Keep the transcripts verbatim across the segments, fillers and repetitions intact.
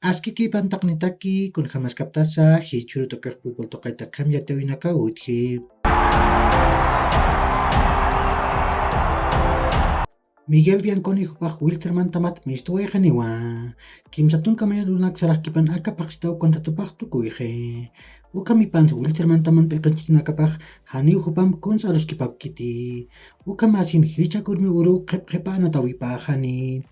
Askiki pantaqnitaki, kunjamaskaptasa jichhuru tuqix futbol tuqita kamyatawinaka utji. Miguel Bianconi jupax Wilstermantamat mistuwayxaniwa. Kimsa tunka mayan urunak saraxkipan aka paqsitaw contratopax tukuyxi. Ukhamipan Wilstermantaman p'iqinchiknakapax janiw jupam kuns aruskipapkiti. Ukhamasin jichhakurmi uru qhipqhipa anatawipaxani.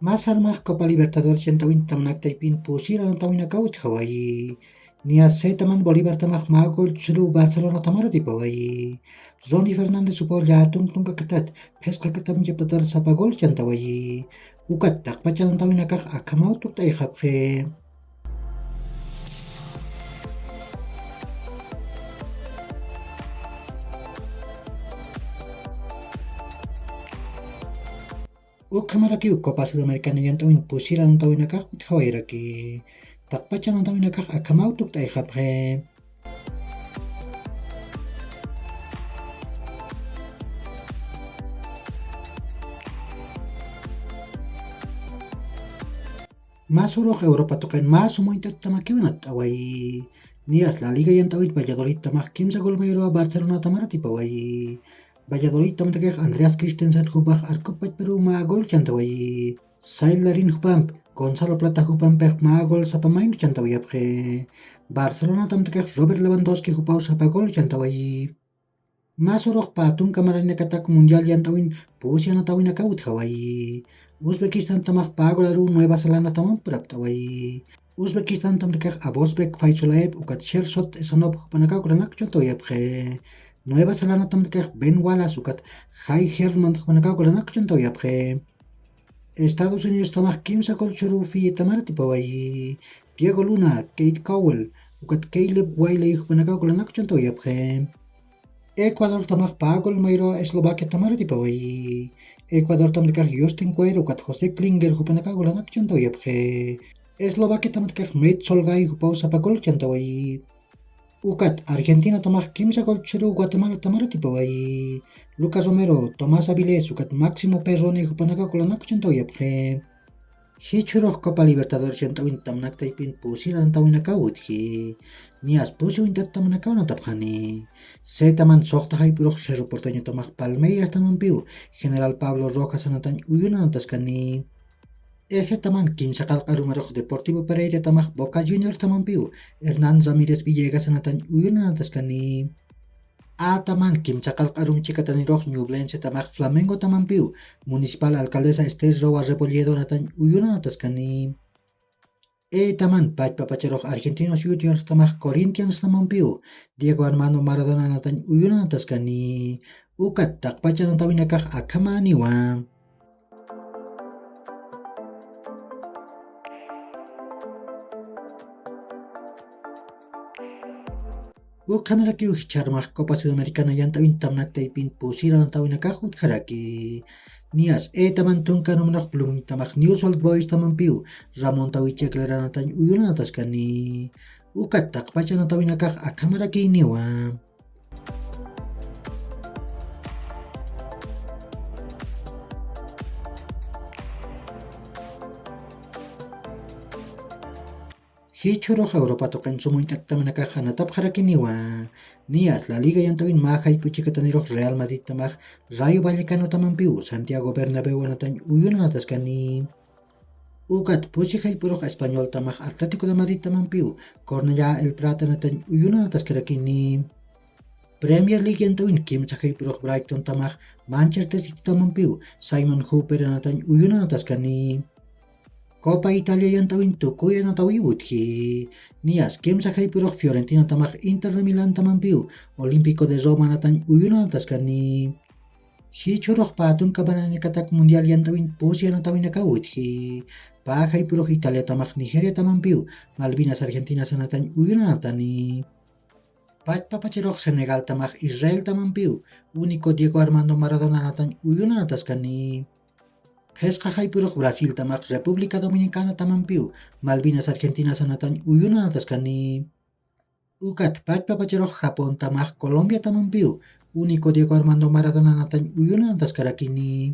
Masarmax Copa Libertadores yantawin tamnaktaypin pusir anatawinakaw utjawayi. Niya setaman Bolivartamax mä gol churu Barcelonatamaratipawayi. Ronnie Fernández upaw llätun tunka katat phisqa katam yaptatar sapa gol chantawayi. Ukat taqpachanantawinakax akhamaw tukt'ayxapxi. Ukhamarakiw Copa Sudamericana yantawin pusir anatawinakax utjawayraki. Taqpachanantawinakax akhamaw tukt'ayxapxi. Mä surux Europa tuqin mä sumuñt'at tamakiw natt'awayi. Niyas La Liga yant'awit Valladolid tamax kimsa gol mayruwa Barcelona tamaratipawayi. Valladolid tamtakax Andreas Christensen jupax arkup pachparuw mä gol chantawayi. Saylarin jupamp Gonzalo Plata jupampix mä gol sapa maynu chantawayapxi. Barcelona tamtakax Robert Lewandowski jupaw sapa gol chantawayi. Mä surux pä tunka maranakatak mundial yant'awin pusi anatawinakaw utjawayi. Uzbekistan tamax pä golaruw Nueva Zelanda tamamp purapt'awayi. Uzbekistan tamtakax Abosbek Faisulaev ukat Sherzod Esanov jupanakaw golanak chantawayapxi. Nueva Zelanda tamtakax Ben Wallace ukat Jai Herdman jupanakaw golanak chantawayapxi. Estados Unidos tamax kimsa gol churu Fiji tamaratipawayi. Diego Luna, Keith Cowell ukat Caleb Wiley jupanakaw golanak chantawayapxi. Ecuador tamax pä gol mayruwa Eslovaquia tamaratipawayi. Ecuador tamtakax Justin Cuero ukat José Klinger jupanakaw golanak chantawayapxi. Eslovaquia tamtakax Metsolgay jupaw sapa gol chantawayi. Ukat Argentina tamax kimsa gol churu Guatemala tamaratipawayi. Lucas Romero, Tomás Avilés ukat Máximo Perrone jupanakaw golanak chantawayapxi. Jichhurux Copa Libertadores yant'awin tamnaktaypin pusir anatawinakaw utji. Niyas pusi uñt'at tamnakaw anatapxani. Setaman suxta jayp'urux Cerro Porteño tamax Palmeiras tamampiw General Pablo Rojas anatañ uyuna anataskani. Ejetaman kimsa qallq'arumarux Deportivo Pereira tamax Boca Juniors tamampiw Hernán Ramírez Villegas anatañ uyuna anataskani. Ataman kimsa qallq'arum chikatanirux Ñublense tamax Flamengo tamampiw Municipal Alcaldesa Esther Roa Rebolledo anatañ uyuna anataskani. Etaman pachpapacharux Argentinos Juniors tamax Corinthians tamampiw Diego Armando Maradona anatañ uyuna anataskani. Ukat taqpacha anatawinakax akhamaniwa. Ukhamarakiw jichharmax Copa Sudamericana yant'awin tamnaktaypin pusir anatawinakax utjaraki. Niyas etaman tunka numrux Blooming tamax New Salt Boys tamampiw Ramón Tawichi Aguilar anatañ uyuna anataskani. Ukat taqpacha anatawinakax akhamarakiniwa. Jichhurux Europa tuqin sumuñt'at tamnakax anatapxarakiniwa. Niyas La Liga yant'awin mä jayp'u chikatanirux Real Madrid tamax Rayo Vallecano tamampiw Santiago Bernabéu anatañ uyuna anataskani. Ukat pusi jayp'urux Español tamax Atlético de Madrid tamampiw Cornellá El Prat anatañ uyuna anataskarakini. Premier League yant'awin kimsa jayp'urux Brighton tamax Manchester City tamampiw Simon Hooper anatañ uyuna anataskani. Copa Italia yant'awin tukuy anatawiw utji. Niyas kimsa jayp'urux Fiorentina tamax Inter de Milán tamampiw Olímpico de Roma anatañ uyuna anataskani. Jichhurux pä tunka maranakatak mundial yant'awin pusi anatawinakaw utji. Pä jayp'urux Italia tamax Nigeria tamampiw Malvinas Argentinas anatañ uyuna anatani. Pachpapacharux Senegal tamax Israel tamampiw Único Diego Armando Maradona anatañ uyuna anataskani. Phisqa jayp'urux Brasil tamax República Dominicana tamampiw Malvinas Argentinas anatañ uyuna anataskani. Ukat pachpapacharux Japón tamax Colombia tamampiw Único Diego Armando Maradonanatañ uyunantaskarakini.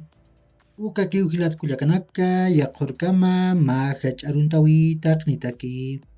Ukakiw jilatkullakanaka, yaqhurkama mä jach'aruntawitaq nitaki.